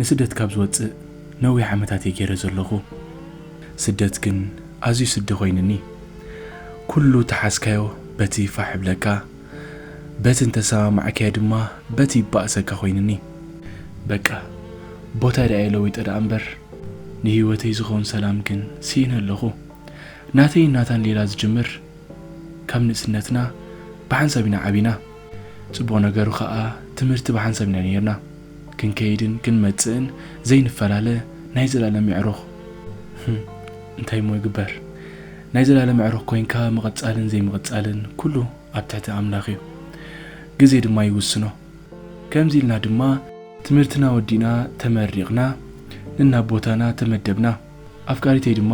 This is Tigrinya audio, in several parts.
ንስደት ካብ ዝወጽእ ነዊሕ ዓመታት እየ ገይረ ዘለኹ። ስደት ግን ኣዝዩ ስዲ ኮይንኒ። ኩሉ ተሓዝካዮ በቲ ፋሕ ይብለካ፣ በቲ እንተሰማማዕካዮ ድማ በቲ ይባእሰካ ኮይንኒ። በቃ፣ ቦታ ደኣ እየ ለዊጠ ደኣ እምበር፣ ንህይወተይ ዝኸውን ሰላም ግን ስኢነ ኣለኹ። ናተይን ናታን ሌላ ዝጅምር፣ ካብ ንእስነትና ብሓንሳብ ኢና ዓቢና። ጽቡቕ ነገሩ ኸኣ፣ ትምህርቲ ብሓንሳብ ኢና ነይርና። ክንከይድን ክንመጽእን ዘይንፈላለ ናይ ዘላለም የዕሩኽ። ህም፣ እንታይ እሞ ይግበር? ናይ ዘላለም የዕሩኽ ኮይንካ ምቕጻልን ዘይምቕጻልን ኩሉ ኣብ ትሕቲ ኣምላኽ እዩ። ግዜ ድማ ይውስኖ። ከምዚ ኢልና ድማ ትምህርትና ወዲእና ተመሪቕና፣ ንናብ ቦታና ተመደብና። ኣፍቃሪተይ ድማ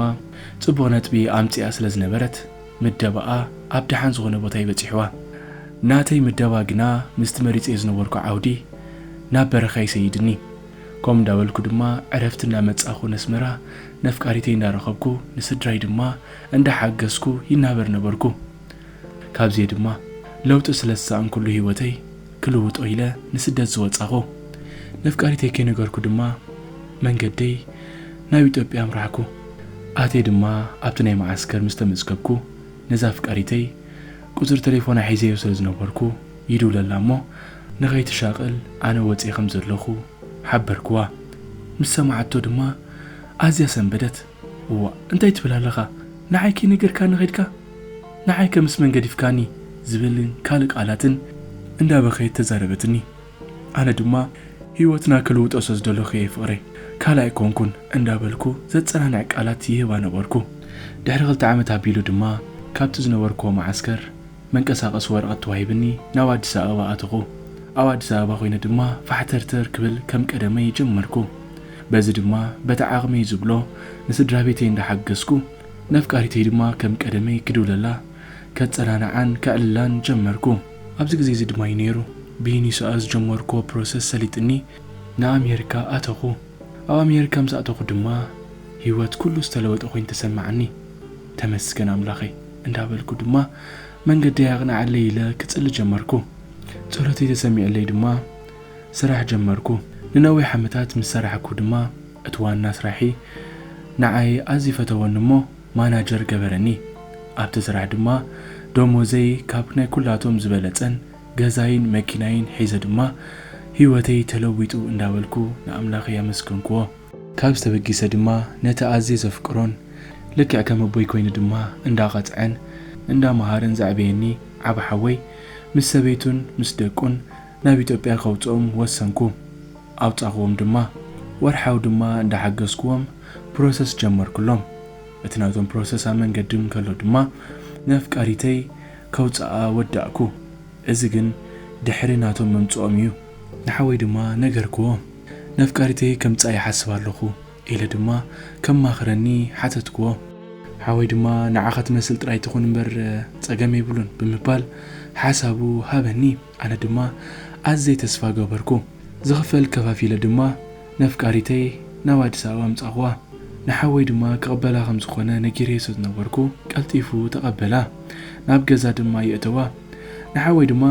ጽቡቕ ነጥቢ ኣምጺኣ ስለ ዝነበረት፣ ምደባኣ ኣብ ደሓን ዝኾነ ቦታ እዩ በጺሕዋ። ናተይ ምደባ ግና ምስቲ መሪጸዮ ዝነበርኩ ዓውዲ ናብ በረኻ ይሰይድኒ። ከምኡ እንዳበልኩ ድማ ዕረፍቲ እንዳመጻኹ ነስመራ ነፍቃሪተይ እንዳረኸብኩ፣ ንስድራይ ድማ እንዳሓገዝኩ ይናበር ነበርኩ። ካብዚኤ ድማ ለውጢ ስለ ዝሰኣንኩሉ ህይወተይ ክልውጦ ኢለ ንስደት ዝወጻኹ። ነፍቃሪተይ ከይነገርኩ ድማ መንገደይ ናብ ኢትዮጵያ ኣምራሕኩ። ኣትየ ድማ ኣብቲ ናይ መዓስከር ምስ ተመዝገብኩ፣ ነዛ ኣፍቃሪተይ ቁጽሪ ተሌፎና ሒዘዮ ስለ ዝነበርኩ ይድውለላ እሞ፣ ንኸይትሻቐል ኣነ ወጺኤ ከም ዘለኹ ሓበርክዋ። ምስ ሰማዓቶ ድማ ኣዝያ ሰንበደት። እዋ፣ እንታይ ትብል ኣለኻ? ንዓይ ከይነገርካኒ ኸድካ? ንዓይ ከ ምስ መን ገዲፍካኒ? ዝብልን ካልእ ቃላትን እንዳበኸየት ተዛረበትኒ። ኣነ ድማ ህይወትና ክልውጦ ስለ ዝደለኹ እየ ፍቕረይ፣ ካልእ ኣይኮንኩን እንዳበልኩ ዘጸናንዕ ቃላት ይህባ ነበርኩ። ድሕሪ ክልተ ዓመት ኣቢሉ ድማ ካብቲ ዝነበርኩዎ መዓስከር መንቀሳቐሲ ወረቐት ተዋሂብኒ ናብ ኣዲስ ኣበባ ኣተኹ። ኣብ ኣዲስ ኣበባ ኮይነ ድማ ፋሕተርተር ክብል ከም ቀደመይ ጀመርኩ። በዚ ድማ በቲ ዓቕመይ ዝብሎ ንስድራ ቤተይ እንዳሓገዝኩ፣ ነፍቃሪተይ ድማ ከም ቀደመይ ክድውለላ፣ ከጸናንዓን ከዕልላን ጀመርኩ። ኣብዚ ግዜ እዚ ድማ እዩ ነይሩ ብይኒሶኣ ዝጀመርኩዎ ፕሮሰስ ሰሊጥኒ ንኣሜሪካ ኣተኹ። ኣብ ኣሜሪካ ምስ ኣተኹ ድማ ህይወት ኩሉ ዝተለወጠ ኮይኑ ተሰማዓኒ። ተመስገን ኣምላኸይ እንዳበልኩ ድማ መንገደይ ኣቕንዓለይ ኢለ ክጽሊ ጀመርኩ። ጸሎተይ ተሰሚዕለይ ድማ ስራሕ ጀመርኩ። ንነዊሕ ዓመታት ምስ ሰራሕኩ ድማ እቲ ዋና ስራሒ ንዓይ ኣዝዩ ፈተወኒ እሞ ማናጀር ገበረኒ። ኣብቲ ስራሕ ድማ ደሞዘይ ካብ ናይ ኩላቶም ዝበለጸን ገዛይን መኪናይን ሒዘ ድማ ህይወተይ ተለዊጡ እንዳበልኩ ንኣምላኸይ ኣመስገንክዎ። ካብ ዝተበጊሰ ድማ ነቲ ኣዝየ ዘፍቅሮን ልክዕ ከም ኣቦይ ኮይኑ ድማ እንዳቐጽዐን እንዳመሃረን ዘዕበየኒ ዓቢ ሓወይ ምስ ሰበይቱን ምስ ደቁን ናብ ኢትዮጵያ ከውጽኦም ወሰንኩ። ኣውጻኽዎም ድማ። ወርሓዊ ድማ እንዳሓገዝክዎም ፕሮሰስ ጀመርኩሎም። እቲ ናቶም ፕሮሰስ ኣብ መንገዲ እንከሎ ድማ ነፍቃሪተይ ከውጽኣ ወዳእኩ። እዚ ግን ድሕሪ ናቶም ምምጽኦም እዩ። ንሓወይ ድማ ነገርክዎ። ነፍቃሪተይ ከምጽኣ ይሓስብ ኣለኹ ኢለ ድማ ከማኽረኒ ሓተትክዎ። ሓወይ ድማ ንዓኻ ትመስል ጥራይ ትኹን እምበር ጸገም የብሉን ብምባል ሓሳቡ ሃበኒ። ኣነ ድማ ኣዝየ ተስፋ ገበርኩ። ዝኽፈል ከፋፊለ ድማ ነፍቃሪተይ ናብ ኣዲስ ኣበባ ኣምጻኽዋ። ንሓወይ ድማ ክቕበላ ከም ዝኾነ ነጊረዮ ስለ ዝነበርኩ ቀልጢፉ ተቐበላ። ናብ ገዛ ድማ የእተዋ። ንሓወይ ድማ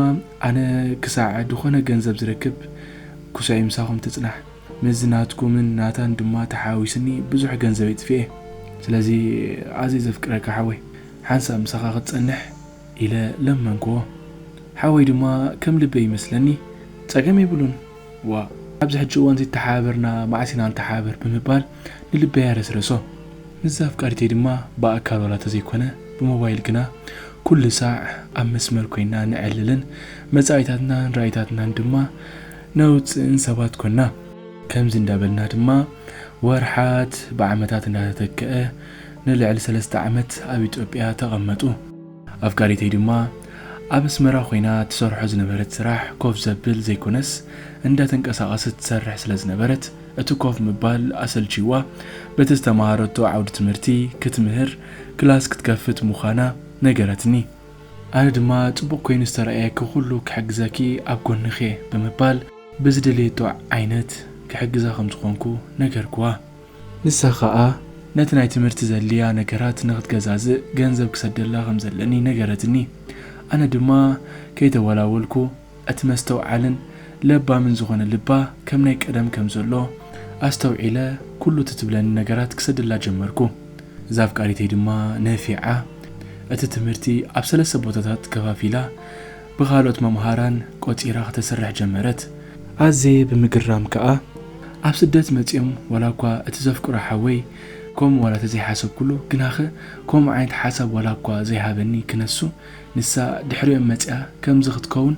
ኣነ ክሳዕ ዝኾነ ገንዘብ ዝረክብ ክሱዐይ ምሳኹም ትጽናሕ። ምስዚ ናትኩምን ናታን ድማ ተሓዋዊስኒ ብዙሕ ገንዘብ የጥፍኤ። ስለዚ ኣዝየ ዘፍቅረካ ሓወይ፣ ሓንሳብ ምሳኻ ክትጸንሕ ኢለ ለመንክዎ። ሓወይ ድማ ከም ልበይ ይመስለኒ፣ ጸገም የብሉን። ዋ፣ ኣብዚ ሕጂ እዋን ዘይተሓባበርና መዓስ ኢና ንተሓባበር ብምባል ንልበይ ኣረስረሶ። ምስዛ ኣፍቃሪተይ ድማ ብኣካል ዋላ ተዘይኮነ ብሞባይል ግና ኩሉ ሳዕ ኣብ መስመር ኮይና ንዕልልን መጻኢታትናን ራኢታትናን ድማ ነውጽእን ሰባት ኮና። ከምዚ እንዳበልና ድማ ወርሓት ብዓመታት እንዳተተክአ ንልዕሊ ሰለስተ ዓመት ኣብ ኢትዮጵያ ተቐመጡ። ኣፍቃሪተይ ድማ ኣብ ኣስመራ ኮይና ትሰርሖ ዝነበረት ስራሕ ኮፍ ዘብል ዘይኮነስ እንዳተንቀሳቐሰት ትሰርሕ ስለ ዝነበረት እቲ ኮፍ ምባል ኣሰልችይዋ በቲ ዝተመሃረቶ ዓውዲ ትምህርቲ ክትምህር ክላስ ክትከፍት ምዃና ነገረትኒ። ኣነ ድማ ጽቡቕ ኮይኑ ዝተረኣየኪ ኩሉ ክሕግዘኪ ኣብ ጎንኺ እየ ብምባል ብዝደለየቶ ዓይነት ክሕግዛ ከም ዝኾንኩ ነገርክዋ። ንሳ ኸኣ ነቲ ናይ ትምህርቲ ዘድልያ ነገራት ንኽትገዛዝእ ገንዘብ ክሰደላ ከም ዘለኒ ነገረትኒ። ኣነ ድማ ከይተወላወልኩ እቲ መስተውዓልን ለባምን ዝኾነ ልባ ከም ናይ ቀደም ከም ዘሎ ኣስተውዒለ ኩሉ እቲ ትብለኒ ነገራት ክሰድላ ጀመርኩ። እዛ ኣፍቃሪተይ ድማ ነፊዓ እቲ ትምህርቲ ኣብ ሰለስተ ቦታታት ከፋፊላ ብኻልኦት መምሃራን ቆጺራ ከተስርሕ ጀመረት። ኣዝየ ብምግራም ከኣ ኣብ ስደት መጺኦም ዋላ እኳ እቲ ዘፍቅሮ ሓወይ ከምኡ ዋላ ተዘይሓሰብኩሉ፣ ግናኸ ከምኡ ዓይነት ሓሳብ ዋላ እኳ ዘይሃበኒ ክነሱ፣ ንሳ ድሕሪኦም መጺኣ ከምዚ ክትከውን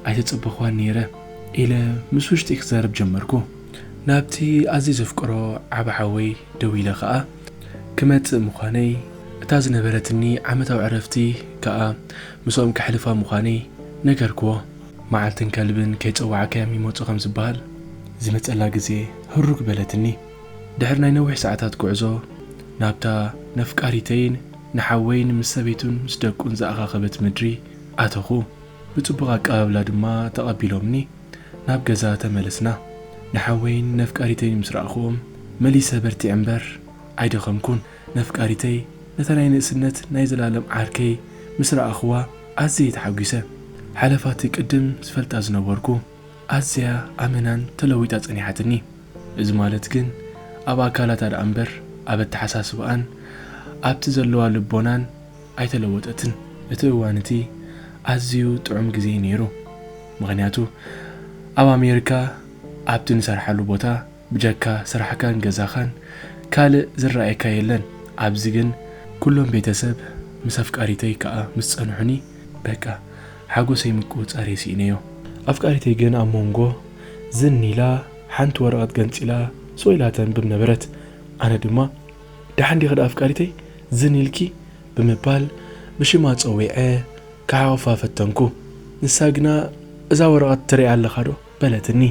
ኣይተጸበኽዋን ነይረ ኢለ ምስ ውሽጢ ክዛረብ ጀመርኩ። ናብቲ ኣዝየ ዘፍቅሮ ዓቢ ሓወይ ደዊለ ከኣ ክመጽእ ምዃነይ፣ እታ ዝነበረትኒ ዓመታዊ ዕረፍቲ ከኣ ምስኦም ከሕልፋ ምዃነይ ነገርክዎ። መዓልትን ከልብን ከይጸዋዕካዮም ይመጹ ከም ዝበሃል፣ ዝመጸላ ግዜ ህሩግ በለትኒ። ድሕሪ ናይ ነዊሕ ሰዓታት ጉዕዞ ናብታ ነፍቃሪተይን ንሓወይን ምስ ሰበይቱን ምስ ደቁን ዝኣኻኸበት ምድሪ ኣተኹ። ብጽቡቕ ኣቀባብላ ድማ ተቐቢሎምኒ ናብ ገዛ ተመለስና። ንሓወይን ነፍቃሪተይን ምስ ረኣኹዎም መሊሰ በርቲዐ እምበር ኣይደኸምኩን። ነፍቃሪተይ ነታ ናይ ንእስነት ናይ ዘላለም ዓርከይ ምስ ረኣኹዋ ኣዝየ ተሓጒሰ። ሓለፋቲ ቅድም ዝፈልጣ ዝነበርኩ ኣዝያ ኣመናን ተለዊጣ ጸኒሓትኒ። እዚ ማለት ግን ኣብ ኣካላታ ደኣ እምበር ኣብ ኣተሓሳስባኣን ኣብቲ ዘለዋ ልቦናን ኣይተለወጠትን። እቲ እዋን እቲ ኣዝዩ ጥዑም ግዜ ነይሩ። ምኽንያቱ ኣብ ኣሜሪካ ኣብቲ ንሰርሓሉ ቦታ ብጀካ ስራሕካን ገዛኻን ካልእ ዝረኣየካ የለን። ኣብዚ ግን ኩሎም ቤተሰብ ምስ ኣፍቃሪተይ ከኣ ምስ ጸንሑኒ በቃ ሓጎሰይ ምቁጽጻር የስኢነዮ። ኣፍቃሪተይ ግን ኣብ መንጎ ዝን ኢላ ሓንቲ ወረቐት ገንጺላ ስቕ ኢላ ተንብብ ነበረት። ኣነ ድማ ደሓን ዲኺ ደኣ ኣፍቃሪተይ ዝን ኢልኪ ብምባል ብሽማ ጸዊዐ ክሓቑፋ ፈተንኩ። ንሳ ግና እዛ ወረቐት ትሪኣ ኣለኻ ዶ? በለትኒ።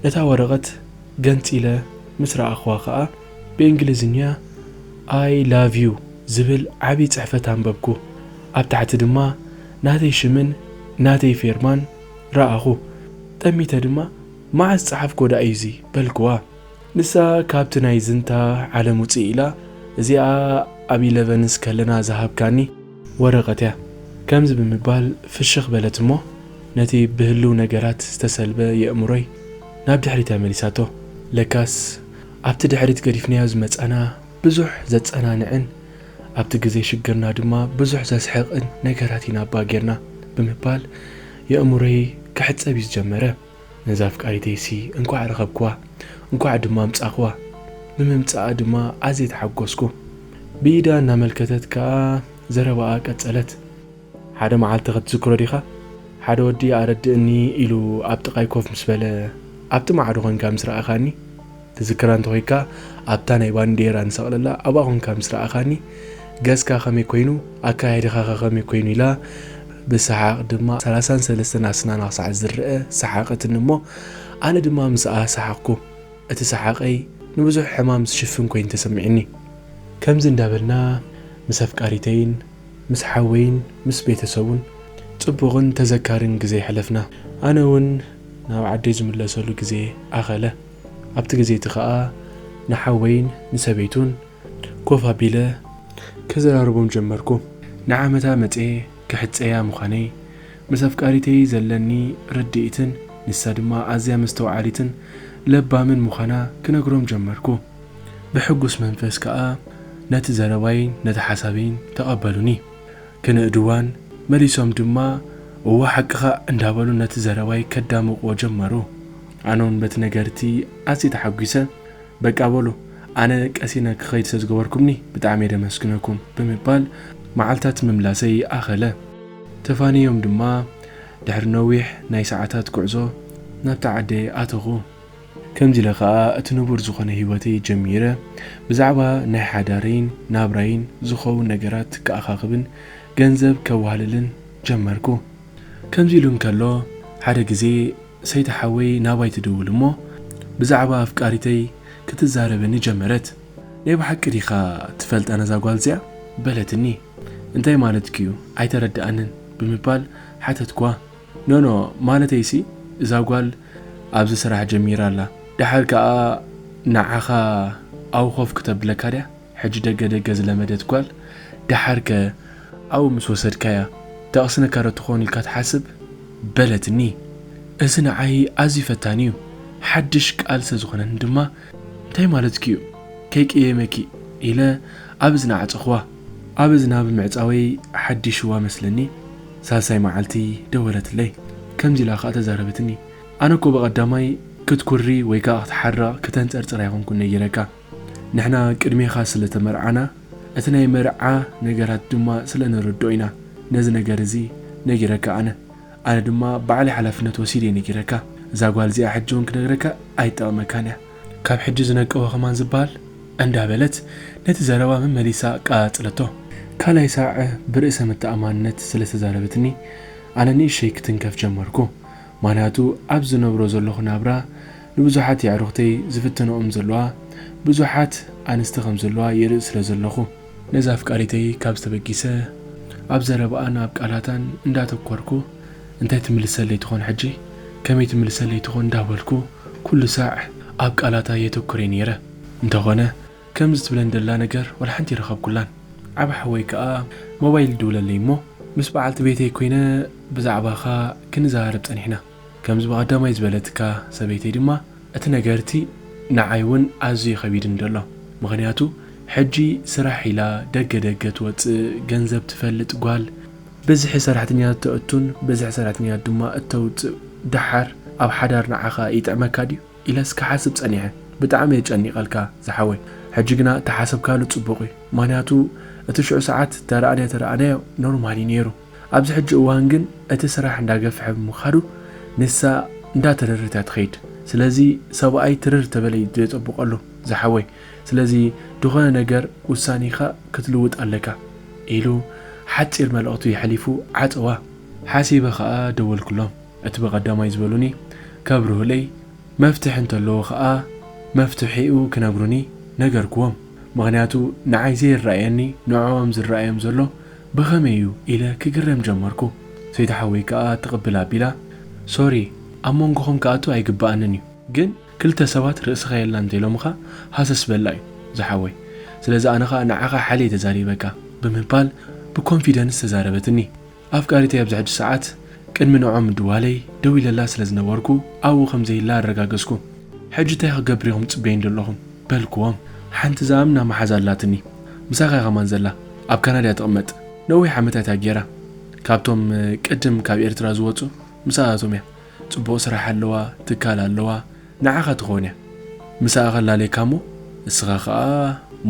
ነታ ወረቐት ገንጺለ ምስ ረኣኽዋ ኸኣ ብእንግሊዝኛ I love you ዝብል ዓቢ ጽሕፈት ኣንበብኩ። ኣብ ታሕቲ ድማ ናተይ ሽምን ናተይ ፌርማን ረኣኹ። ጠሚተ ድማ መዓስ ጸሓፍኮ ደኣ እዩ እዚ በልክዋ። ንሳ ካብቲ ናይ ዝንታ ዓለም ውጽእ ኢላ እዚኣ ኣብ ኢለቨንስ ከለና ዝሃብካኒ ወረቐት እያ። ከምዚ ብምባል ፍሽኽ በለት እሞ ነቲ ብህልው ነገራት ዝተሰልበ የእምሮይ ናብ ድሕሪት እያ መሊሳቶ። ለካስ ኣብቲ ድሕሪት ገዲፍናዮ ዝመጻና ብዙሕ ዘጸናንዕን ኣብቲ ግዜ ሽግርና ድማ ብዙሕ ዘስሕቕን ነገራት ኢና እባ ጌርና ብምባል የእምሮይ ክሕጸብ እዩ ዝጀመረ። ነዛ ኣፍቃሪተይሲ እንኳዕ ረኸብክዋ፣ እንኳዕ ድማ ኣምጻእኽዋ። ብምምጻኣ ድማ ኣዝየ ተሓጎስኩ። ብኢዳ እናመልከተት ከኣ ዘረባኣ ቀጸለት። ሓደ መዓልቲ ክትዝክሮ ዲኻ? ሓደ ወዲ ኣረድእኒ ኢሉ ኣብ ጥቓይ ኮፍ ምስ በለ፣ ኣብቲ ማዕዶ ኮንካ ምስ ረኣኻኒ፣ ትዝክራ እንተኾይካ፣ ኣብታ ናይ ባንዴራ ንሰቕለላ ኣብኣ ኮንካ ምስ ረኣኻኒ፣ ገጽካ ከመይ ኮይኑ፣ ኣካያይዳኻ ከ ከመይ ኮይኑ ኢላ ብሰሓቕ ድማ ሰላሳን ሰለስተን ኣስናና ክሳዕ ዝረኣ ሰሓቐትኒ እሞ፣ ኣነ ድማ ምስኣ ሰሓቕኩ። እቲ ሰሓቐይ ንብዙሕ ሕማም ዝሽፍን ኮይኑ ተሰሚዕኒ። ከምዚ እንዳበልና ምስ ኣፍቃሪተይን ምስ ሓወይን ምስ ቤተሰቡን ጽቡቕን ተዘካርን ግዜ የሕለፍና። ኣነ እውን ናብ ዓደይ ዝምለሰሉ ግዜ ኣኸለ። ኣብቲ ግዜ እቲ ኸኣ ንሓወይን ንሰበይቱን ኮፍ ኣቢለ ከዘራርቦም ጀመርኩ። ንዓመታ መጽየ ክሕጸያ ምዃነይ፣ ምስ ኣፍቃሪተይ ዘለኒ ርድኢትን ንሳ ድማ ኣዝያ መስተውዓሊትን ለባምን ምዃና ክነግሮም ጀመርኩ። ብሕጉስ መንፈስ ከኣ ነቲ ዘረባይን ነቲ ሓሳበይን ተቐበሉኒ። ክንእድዋን መሊሶም ድማ እወ ሓቅኻ እንዳበሉ ነቲ ዘረባይ ከዳምቕዎ ጀመሩ። ኣነ እውን በቲ ነገርቲ ኣዝየ ተሓጒሰ። በቃ በሉ፣ ኣነ ቀሲነ ክኸይድ ስለ ዝገበርኩምኒ ብጣዕሚ እየ ደመስግነኩም ብምባል መዓልታት ምምላሰይ ኣኸለ። ተፋንዮም ድማ ድሕሪ ነዊሕ ናይ ሰዓታት ጉዕዞ ናብታ ዓደይ ኣተኹ። ከምዚ ኢለ ኸኣ እቲ ንቡር ዝኾነ ህይወተይ ጀሚረ። ብዛዕባ ናይ ሓዳረይን ናብራይን ዝኸውን ነገራት ክኣኻኽብን ገንዘብ ከዋህልልን ጀመርኩ። ከምዚ ኢሉ እንከሎ ሓደ ግዜ ሰይቲ ሓወይ ናባይ ትድውል እሞ ብዛዕባ ኣፍቃሪተይ ክትዛረበኒ ጀመረት። ናይ ብሓቂ ዲኻ ትፈልጣ ነዛ ጓል እዚኣ? በለትኒ። እንታይ ማለትኪ እዩ? ኣይተረድኣንን ብምባል ሓተትኳ። ኖኖ፣ ማለተይሲ እዛ ጓል ኣብዚ ስራሕ ጀሚራ ኣላ። ደሓር ከኣ ንዓኻ ኣብኡ ኮፍ ክተብለካ ድያ? ሕጂ ደገ ደገ ዝለመደት ጓል ደሓርከ ኣብኡ ምስ ወሰድካያ ተቕስነካ ዶ ትኸውን ኢልካ ትሓስብ? በለትኒ። እዚ ንዓይ ኣዝዩ ፈታኒ እዩ። ሓድሽ ቃል ስለ ዝኾነኒ ድማ እንታይ ማለትኪ እዩ? ከይቅየመኪ ኢለ ኣብ እዝና ዓጸኽዋ። ኣብ እዝና ብምዕጻወይ ሓዲሽዋ መስለኒ ሳልሳይ መዓልቲ ደወለትለይ። ከምዚ ኢላ ኸኣ ተዛረበትኒ። ኣነ እኮ ብቐዳማይ ክትኩሪ ወይ ከኣ ክትሓርቕ፣ ክተንጸርጽር ኣይኮንኩን ነጊረካ። ንሕና ቅድሜኻ ስለ ተመርዓና፣ እቲ ናይ መርዓ ነገራት ድማ ስለ ንርድኦ ኢና ነዚ ነገር እዚ ነጊረካ ኣነ። ኣነ ድማ ባዕለይ ሓላፍነት ወሲደ ነጊረካ። እዛ ጓል እዚኣ ሕጂ እውን ክነግረካ ኣይጠቕመካን እያ። ካብ ሕጂ ዝነቀወ ከማን ዝበሃል እንዳበለት ነቲ ዘረባ መመሊሳ ቀጻጸለቶ። ካልኣይ ሳዕ ብርእሰ መተኣማንነት ስለ ዝተዛረበትኒ ኣነ ንእሽተይ ክትንከፍ ጀመርኩ። ምኽንያቱ ኣብ ዝነብሮ ዘለኹ ናብራ ንብዙሓት የዕሩኽተይ ዝፍትንኦም ዘለዋ ብዙሓት ኣንስቲ ከም ዘለዋ ይርኢ ስለ ዘለኹ። ነዛ ኣፍቃሪተይ ካብ ዝተበጊሰ ኣብ ዘረባኣን ኣብ ቃላታን እንዳተኮርኩ፣ እንታይ ትምልሰለይ ትኾን ሕጂ? ከመይ ትምልሰለይ ትኾን እንዳበልኩ ኩሉ ሳዕ ኣብ ቃላታ የተኩር እየ ነይረ። እንተኾነ ከምዚ ትብለን ደላ ነገር ወላ ሓንቲ ይረኸብኩላን። ዓቢ ሓወይ ከኣ ሞባይል ይድውለለይ እሞ ምስ በዓልቲ ቤተይ ኮይነ ብዛዕባኻ ክንዘራረብ ጸኒሕና። ከምዚ ብቐዳማይ ዝበለትካ ሰበይተይ ድማ እቲ ነገር እቲ ንዓይ እውን ኣዝዩ ከቢድኒ ደሎ። ምኽንያቱ ሕጂ ስራሕ ኢላ ደገ ደገ ትወጽእ ገንዘብ ትፈልጥ ጓል ብዝሒ ሰራሕተኛታት ተእቱን ብዝሒ ሰራሕተኛታት ድማ እተውጽእ ደሓር ኣብ ሓዳር ንዓኻ ይጥዕመካ ድዩ ኢለስ ክሓስብ ጸኒሐ። ብጣዕሚ እየ ጨኒቐልካ ዝሓወይ። ሕጂ ግና ተሓሰብካሉ ጽቡቕ እዩ። ምኽንያቱ እቲ ሽዑ ሰዓት ተረኣናዮ ተረኣናዮ ኖርማል እዩ ነይሩ። ኣብዚ ሕጂ እዋን ግን እቲ ስራሕ እንዳገፍሐ ብምኻዱ ንሳ እንዳተረረት እያ ትኸይድ። ስለዚ ሰብኣይ ትርር ተበለ እዩ ዘጸብቐሉ ዝሓወይ። ስለዚ ዝኾነ ነገር ውሳኔኻ ክትልውጥ ኣለካ ኢሉ ሓጺር መልእኽቱ የሕሊፉ ዓጸዋ። ሓሲበ ኸኣ ደወልኩሎም። እቲ ብቐዳማይ ዝበሉኒ ከብርሁለይ፣ መፍትሒ እንተለዎ ኸኣ መፍትሒኡ ክነግሩኒ ነገርክዎም። ምኽንያቱ ንዓይ ዘይረኣየኒ ንዕኦም ዝረኣዮም ዘሎ ብኸመይ እዩ ኢለ ክግረም ጀመርኩ። ሰይቲ ሓወይ ከኣ ትቕብል ኣቢላ፣ ሶሪ፣ ኣብ መንጎኹም ክኣቱ ኣይግብኣንን እዩ፣ ግን ክልተ ሰባት ርእስኻ የላ እንተኢሎምኻ ሃሰስ በላ እዩ ዝሓወይ። ስለዚ ኣነ ኸኣ ንዓኻ ሓልየ ተዛሪበካ ብምባል ብኮንፊደንስ ተዛረበትኒ። ኣፍቃሪተይ ኣብዚ ሕጂ ሰዓት ቅድሚ ንዖም ምድዋለይ ደው ኢለላ ስለ ዝነበርኩ ኣብኡ ከም ዘይላ ኣረጋገጽኩ። ሕጂ እንታይ ክገብር ኢኹም ትጽበዩኒ ዘለኹም? በልክዎም። ሓንቲ ዝኣምና መሓዛ ኣላትኒ። ምሳኻ እያ ከማን ዘላ። ኣብ ካናዳ እያ ትቕመጥ። ነዊሕ ዓመታት እያ ጌራ። ካብቶም ቅድም ካብ ኤርትራ ዝወጹ ምሳኣቶም እያ። ጽቡቕ ስራሕ ኣለዋ፣ ትካል ኣለዋ። ንዓኻ ትኸውን እያ። ምሳኣ ከላለየካ እሞ እስኻ ኸኣ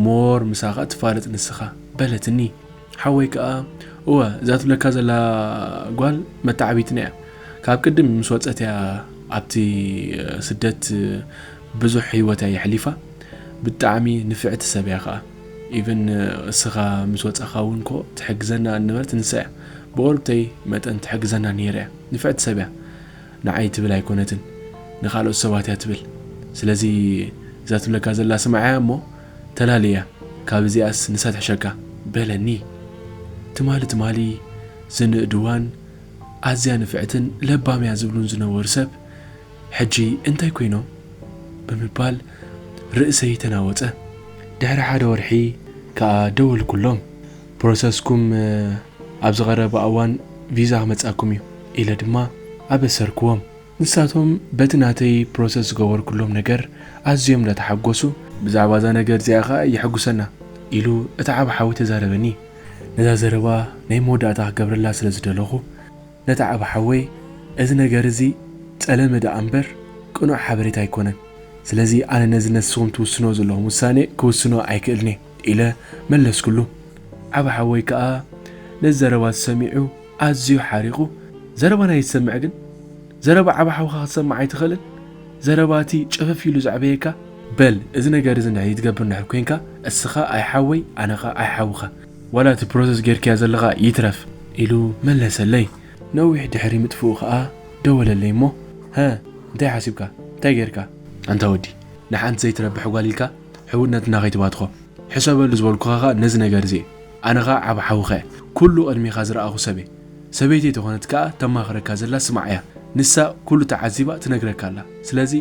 ሞር ምሳኻ ትፋለጥ ንስኻ በለትኒ። ሓወይ ከኣ እወ እዛ ትብለካ ዘላ ጓል መተዓቢትና እያ። ካብ ቅድም ምስ ወጸት እያ ኣብቲ ስደት ብዙሕ ህይወት እያ የሕሊፋ። ብጣዕሚ ንፍዕቲ ሰብ እያ ኸኣ። ኢቭን እስኻ ምስ ወጻኻ እውን ኮ ትሕግዘና እንነበረት ንሳ እያ። ብቑርብተይ መጠን ትሕግዘና ነይራ እያ። ንፍዕቲ ሰብ እያ። ንዓይ ትብል ኣይኮነትን፣ ንኻልኦት ሰባት እያ ትብል። ስለዚ እዛ ትብለካ ዘላ ስምዓያ እሞ ተላልያ፣ ካብ እዚኣስ ንሳ ትሕሸካ በለኒ። ትማሊ ትማሊ ዝንእድዋን ኣዝያ ንፍዕትን ለባም እያ ዝብሉን ዝነበሩ ሰብ ሕጂ እንታይ ኮይኖም ብምባል ርእሰይ ተናወጸ። ድሕሪ ሓደ ወርሒ ከኣ ደወልኩሎም። ፕሮሰስኩም ኣብ ዝቐረበ እዋን ቪዛ ክመጻኩም እዩ ኢለ ድማ ኣበሰርክዎም። ንሳቶም በቲ ናተይ ፕሮሰስ ዝገበርኩሎም ነገር ኣዝዮም እንዳተሓጎሱ፣ ብዛዕባ እዛ ነገር እዚኣ ኸኣ የሐጉሰና ኢሉ እቲ ዓቢ ሓወይ ተዛረበኒ። ነዛ ዘረባ ናይ መወዳእታ ክገብረላ ስለ ዝደለኹ ነቲ ዓቢ ሓወይ፣ እዚ ነገር እዚ ጸለመ ደኣ እምበር ቅኑዕ ሓበሬታ ኣይኮነን። ስለዚ ኣነ ነዚ ነስኹም ትውስንዎ ዘለኹም ውሳኔ ክውስኖ ኣይክእልን እየ ኢለ መለስኩሉ። ዓቢ ሓወይ ከኣ ነዚ ዘረባ እዚ ሰሚዑ ኣዝዩ ሓሪቑ፣ ዘረባና ኣይትሰምዕ ግን? ዘረባ ዓቢ ሓውኻ ክትሰምዕ ኣይትኽእልን? ዘረባ እቲ ጭፍፍ ኢሉ ዘዕበየካ? በል፣ እዚ ነገር እዚ እንድሕር ይትገብር እንድሕር ኮንካ፣ እስኻ ኣይሓወይ፣ ኣነ ኸኣ ኣይሓውኻ። ዋላ እቲ ፕሮሰስ ጌርካዮ ዘለኻ ይትረፍ ኢሉ መለሰለይ። ነዊሕ ድሕሪ ምጥፍኡ ኸኣ ደወለለይ እሞ፣ "ሀ፣ እንታይ ሓሲብካ? እንታይ ጌርካ?" ኣንታ ወዲ፣ ንሓንቲ ዘይትረብሕ ጓል ኢልካ ሕውነትና ከይትባትኾ። ሕሰበሉ ዝበልኩኻ ኸኣ ነዚ ነገር እዚ እየ። ኣነ ኸኣ ዓቢ ሓውኻ እየ። ኩሉ ቅድሜኻ ዝረኣኹ ሰብ እየ። ሰበይተይ ተኾነት ከኣ ተማኽረካ ዘላ ስማዕ እያ። ንሳ ኩሉ ተዓዚባ ትነግረካ ኣላ። ስለዚ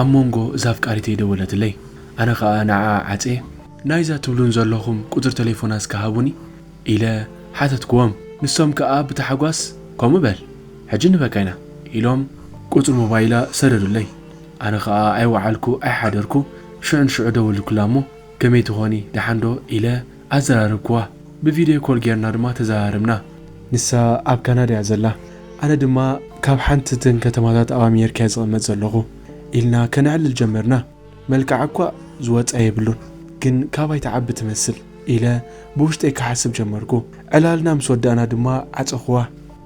ኣብ መንጎ እዛ ኣፍቃሪተይ ደወለትለይ። ኣነ ኸኣ ንዓኣ ዓጽየ፣ "ናይዛ ትብሉን ዘለኹም ቁጽሪ ተሌፎና እስከ ሃቡኒ?" ኢለ ሓተትክዎም። ንሶም ከኣ ብታሕጓስ፣ "ከምኡ በል፣ ሕጂ ንህበካ ኢና" ኢሎም ቁጽሪ ሞባይላ ሰደዱለይ። ኣነ ኸኣ ኣይወዓልኩ ኣይሓደርኩ፣ ሽዑ ንሽዑ ደወልኩላ እሞ፣ "ከመይ ትኾኒ? ደሓን ዶ?" ኢለ ኣዘራረብኩዋ። ብቪድዮ ኮል ጌርና ድማ ተዘራረብና። ንሳ ኣብ ካናዳ እያ ዘላ፣ ኣነ ድማ ካብ ሓንቲ እተን ከተማታት ኣብ ኣሜሪካ እየ ዝቕመጥ ዘለኹ፣ ኢልና ከነዕልል ጀመርና። መልክዓ እኳ ዝወጻ የብሉን፣ ግን ካባይ ትዓቢ ትመስል ኢለ ብውሽጠይ ክሓስብ ጀመርኩ። ዕላልና ምስ ወዳእና ድማ ዓጸኹዋ።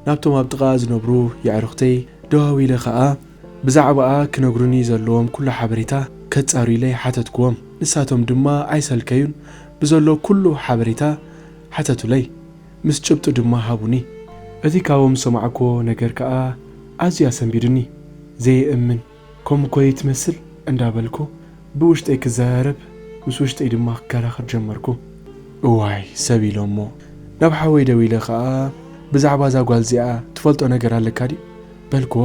ናብቶም ኣብ ጥቓኣ ዝነብሩ የዕሩኽተይ ደዋዊለ ኸኣ ብዛዕባኣ ክነግሩኒ ዘለዎም ኩሉ ሓበሬታ ከጻሩ ኢለ ሓተትኩዎም። ንሳቶም ድማ ኣይሰልከዩን፣ ብዘሎ ኩሉ ሓበሬታ ሓተቱለይ፣ ምስ ጭብጡ ድማ ሃቡኒ። እቲ ካብኦም ዝሰማዕኩዎ ነገር ከኣ ኣዝዩ ኣሰንቢዱኒ። "ዘየእምን፣ ከምኡ እኮ እዩ ትመስል?" እንዳበልኩ ብውሽጠይ ክዘራረብ፣ ምስ ውሽጠይ ድማ ክከራኸር ጀመርኩ። "እዋይ፣ ሰብ ኢሎሞ?" ናብ ሓወይ ደዊለ ኸኣ፣ "ብዛዕባ እዛ ጓል እዚኣ ትፈልጦ ነገር ኣለካ ድዩ?" በልክዎ።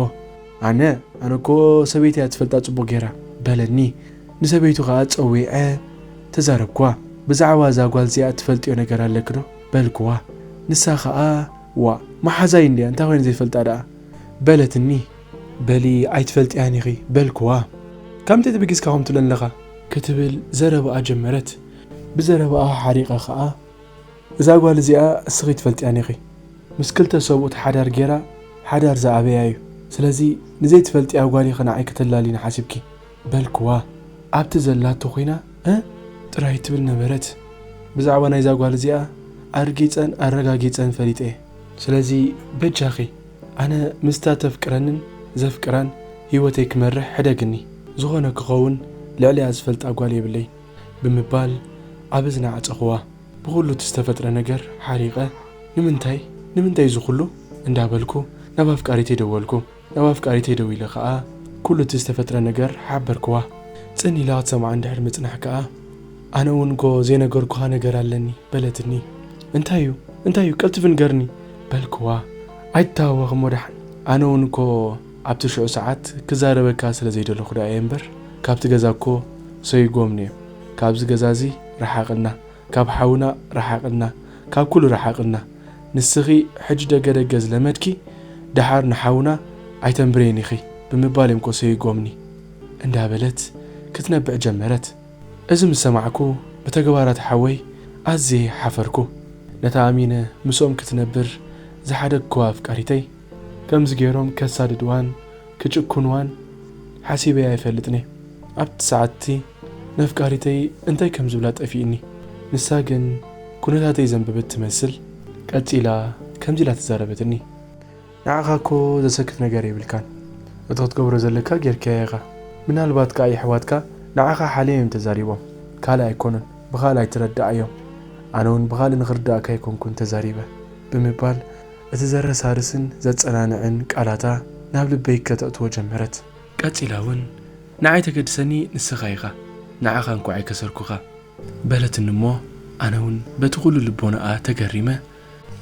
"ኣነ? ኣነ እኮ ሰበይቲ እያ ትፈልጣ ጽቡቕ ጌራ" በለኒ። ንሰበይቱ ኸኣ ጸዊዐ ተዛረብክዋ። "ብዛዕባ እዛ ጓል እዚኣ ትፈልጥዮ ነገር ኣለኪ ዶ?" በልክዋ። ንሳ ኸኣ፣ "ዋእ፣ መሓዛይ እንድያ፣ እንታይ ኮይነ ዘይፈልጣ ደኣ?" በለትኒ። "በሊ ኣይትፈልጥያን ኢኺ" በልክዋ። "ካብ ምንታይ ተበጊስካ ከምኡ ትብለኒ ኣለኻ?" ክትብል ዘረባኣ ጀመረት። ብዘረባኣ ሓሪቐ ኸኣ፣ "እዛ ጓል እዚኣ እስኺ ትፈልጥያን ኢኺ። ምስ ክልተ ሰብኡት ሓዳር ጌራ፣ ሓዳር ዝኣበያ እዩ። ስለዚ ንዘይትፈልጥያ ጓል ኢኺ ንዓይ ከተላልይኒ ሓሲብኪ" በልክዋ። ኣብቲ ዘላቶ ኮይና "እ?" ጥራይ ትብል ነበረት። ብዛዕባ ናይዛ ጓል እዚኣ ኣርጊጸን ኣረጋጊጸን ፈሊጠ እየ። ስለዚ በጃኺ፣ ኣነ ምስታ ተፍቅረንን ዘፍቅራን ህይወተይ ክመርሕ ሕደግኒ። ዝኾነ ክኸውን ልዕሊኣ ዝፈልጣ ጓል የብለይን ብምባል ኣብ እዝና ዓጸኽዋ። ብኹሉ እቲ ዝተፈጥረ ነገር ሓሪቐ፣ "ንምንታይ? ንምንታይ እዚ ኩሉ?" እንዳበልኩ ናብ ኣፍቃሪተይ ደወልኩ። ናብ ኣፍቃሪተይ ደዊለ ኸኣ ኩሉ እቲ ዝተፈጥረ ነገር ሓበርክዋ። ጽን ኢላ ክትሰምዓ እንድሕር ምጽናሕ ከኣ፣ "ኣነ እውን እኮ ዘይነገርኩኻ ነገር ኣለኒ" በለትኒ። "እንታይ እዩ? እንታይ እዩ? ቀልጥፊ ንገርኒ" በልክዋ። "ኣይትተሃወኽ እሞ ደሓን። ኣነ እውን እኮ ኣብቲ ሽዑ ሰዓት ክዛረበካ ስለ ዘይደለኹ ደኣ እየ እምበር፣ ካብቲ ገዛ እኮ ሰይጎምኒ እዮም። ካብዚ ገዛ እዚ ረሓቕልና፣ ካብ ሓውና ረሓቕልና፣ ካብ ኩሉ ረሓቕልና። ንስኺ ሕጂ ደገ ደገ ዝለመድኪ፣ ደሓር ንሓውና ኣይተንብርየን ኢኺ" ብምባል እዮም እኮ ሰይጎምኒ እንዳበለት ክትነብዕ ጀመረት። እዚ ምስ ሰማዕኩ፣ ብተግባራት ሓወይ ኣዝየ ሓፈርኩ። ነታ ኣሚነ ምስኦም ክትነብር ዝሓደግክዋ ኣፍቃሪተይ፣ ከምዚ ገይሮም ከሳድድዋን ክጭኩንዋን ሓሲበ ኣይፈልጥን እየ። ኣብቲ ሰዓት'ቲ ነፍቃሪተይ እንታይ ከም ዝብላ ጠፊእኒ። ንሳ ግን ኩነታተይ ዘንበበት ትመስል፣ ቀጺላ ከምዚ ኢላ ተዛረበትኒ። ንዓኻ እኮ ዘሰክፍ ነገር የብልካን። እቲ ክትገብሮ ዘለካ ጌርካዮ ኢኻ። ምናልባት ከኣ የሕዋትካ ንዓኻ ሓልዮም እዮም ተዛሪቦም። ካልእ ኣይኮኑን፣ ብኻልእ ኣይትረድኣዮም። ኣነ እውን ብኻልእ ንኽርድኣካ ኣይኮንኩን ተዛሪበ፣ ብምባል እቲ ዘረሳርስን ዘጸናንዕን ቃላታ ናብ ልበይ ከተእትዎ ጀመረት። ቀጺላ እውን፣ "ንዓይ ተገድሰኒ ንስኻ ኢኻ፣ ንዓኻ እንኳዕ ኣይከሰርኩኻ" በለትኒ እሞ፣ ኣነ እውን በቲ ኩሉ ልቦናኣ ተገሪመ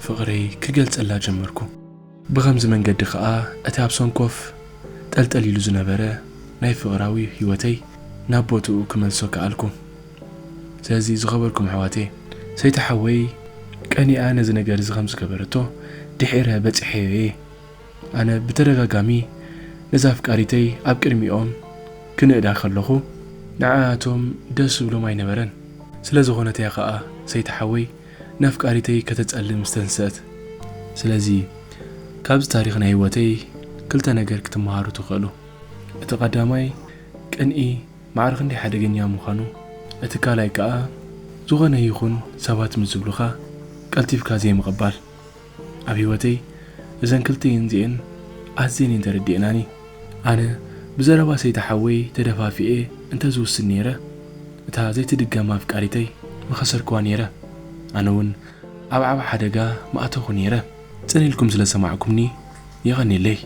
ፍቕረይ ክገልጸላ ጀመርኩ። ብኸምዚ መንገዲ ኸኣ እቲ ኣብ ሰንኮፍ ጠልጠል ኢሉ ዝነበረ ናይ ፍቕራዊ ህይወተይ ናብ ቦትኡ ክመልሶ ከኣልኩ። ስለዚ ዝኸበርኩም ኣሕዋተይ፣ ሰይቲ ሓወይ ቀኒኣ ነዚ ነገር እዚ ከም ዝገበረቶ ድሒረ በጺሐዮ እየ። ኣነ ብተደጋጋሚ ነዛ ኣፍቃሪተይ ኣብ ቅድሚኦም ክንእዳ ከለኹ፣ ንዓኣቶም ደስ ዝብሎም ኣይነበረን። ስለ ዝኾነት እያ ኸኣ ሰይቲ ሓወይ ነፍቃሪተይ ከተጸልም ዝተንስአት። ስለዚ ካብዚ ታሪኽ ናይ ህይወተይ ክልተ ነገር ክትመሃሩ ትኽእሉ። እቲ ቀዳማይ፣ ቅንኢ ማዕረ ክንደይ ሓደገኛ ምዃኑ፣ እቲ ካልኣይ ከኣ፣ ዝኾነ ይኹን ሰባት ምስ ዝብሉኻ ቀልጢፍካ ዘይምቕባል። ኣብ ህይወተይ እዘን ክልተየን እዚኤን ኣዝየን እየን ተረዲኤናኒ። ኣነ ብዘረባ ሰይቲ ሓወይ ተደፋፊኤ እንተዝውስን ነይረ፣ እታ ዘይትድገም ኣፍቃሪተይ ምኸሰርክዋ ነይረ። ኣነ እውን ኣብ ዓቢ ሓደጋ ምኣተኹ ነይረ። ጽን ኢልኩም ስለ ሰማዕኩምኒ የቐንየለይ።